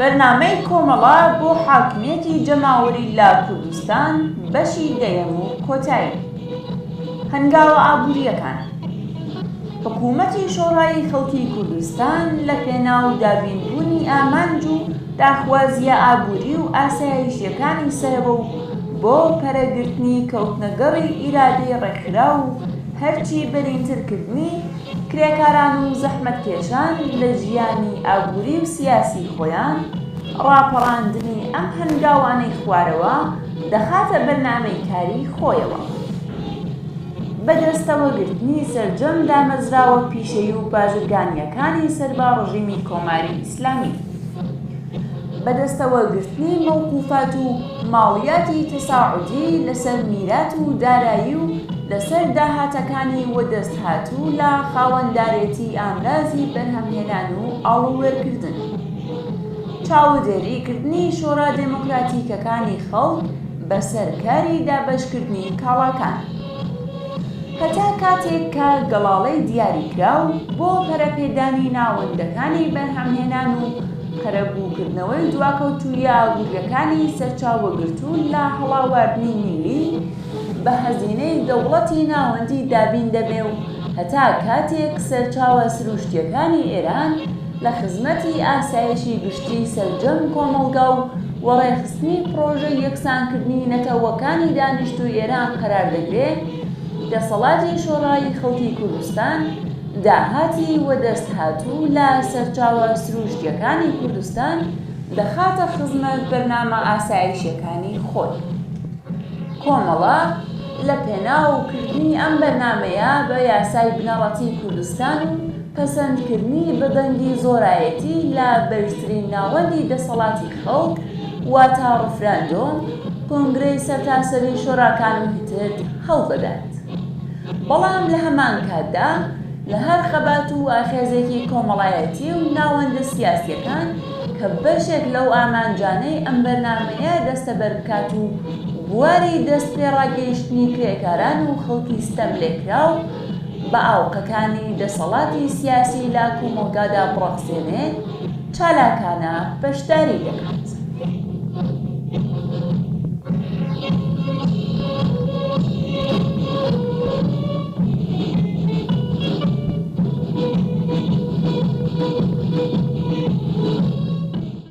بەرنامەی کۆمەڵە بۆ حاکمیەتی جەماوەری لە کوردستان بەشی دەیەم و کۆتایی. هەنگاوە ئابوورییەکان. حکوومەتی شۆڕایی خەڵکی کوردستان لە پێناو دابینبوونی ئامانج و داخوازییە ئابووری و ئاسایشییەکانی سەرەوە و بۆ پەرەگرتنی کەوتنەگەڕی ئیرادەی ڕێکخراو و هەرچی بەرینترکردنی کرێکاران و زەحمەتکێشان لە ژیانی ئابووری و سیاسی خۆیان، ڕاپەڕاندنی ئەم هەنگاوانەی خوارەوە دەخاتە بەرنامەی کاری خۆیەوە. بەدەستەوەگرتنی سەرجەم دامەزراوە پیشەیی و بازرگانییەکانی سەر بە ڕژیمی کۆماری ئیسلامی. بەدەستەوەگرتنی مەوقوفات و ماڵیاتی تەساعودی لەسەر میرات و دارایی و لەسەر داهاتەکانی وەدەستهاتوو لە خاوەندارێتی ئامرازی بەرهەمهێنان و ئاڵووێرکردن. چاودێری کردنی شۆرا دێمۆکراتیکەکانی خەڵک بەسەر کاری دابەشکردنی کاڵاکان. هەتا کاتێک کە گەڵاڵەی دیاریکراو بۆ پەرەپێدانی ناوەندەکانی بەرهەمهێنان و قەرەبووکردنەوەی دواکەوتوویە ئابوورییەکانی سەرچاوەگرتوو لە هەڵاواردنی میللی بە هەزینەی دەوڵەتی ناوەندی دابین دەبێ و هەتا کاتێک سەرچاوە سرووشتییەکانی ئێران لە خزمەتی ئاسایشی گشتیی سەرجەم کۆمەڵگا و وەڕێخستنی پڕۆژەی یەکسانکردنی نەتەوەکانی دانیشتووی ئێران قەرار دەگرێ، دەسەڵاتی شۆڕایی خەڵکی کوردستان داهاتی وەدەستهاتوو لە سەرچاوە سرووشتییەکانی کوردستان دەخاتە خزمەت بەرنامە ئاسایشییەکانی خۆی. کۆمەڵە لە پێناو کردنی ئەم بەرنامەیە بە یاسای بنەڕەتیی کوردستان و پەسەندکردنی بە دەنگی زۆرایەتی لە بەرزترین ناوەندی دەسەڵاتی خەڵک واتە ڕفراندۆم، کۆنگرەی سەرتاسەری شۆراکان و هتد هەوڵدەدات. بەڵام لە هەمان کاتدا لە هەر خەبات و ئاخێزێکی کۆمەڵایەتی و ناوەندە سیاسیەکان کە بەشێک لەو ئامانجانەی ئەم بەرنامەیە دەستەبەر بکات و بواری دەست پێڕاگەیشتنی کرێکاران و خەڵکی ستەملێکراو بە ئاوقەکانی دەسەڵاتی سیاسی لە کۆمەڵگادا بڕەخسێنێ، چالاکانە بەشداری دەکات.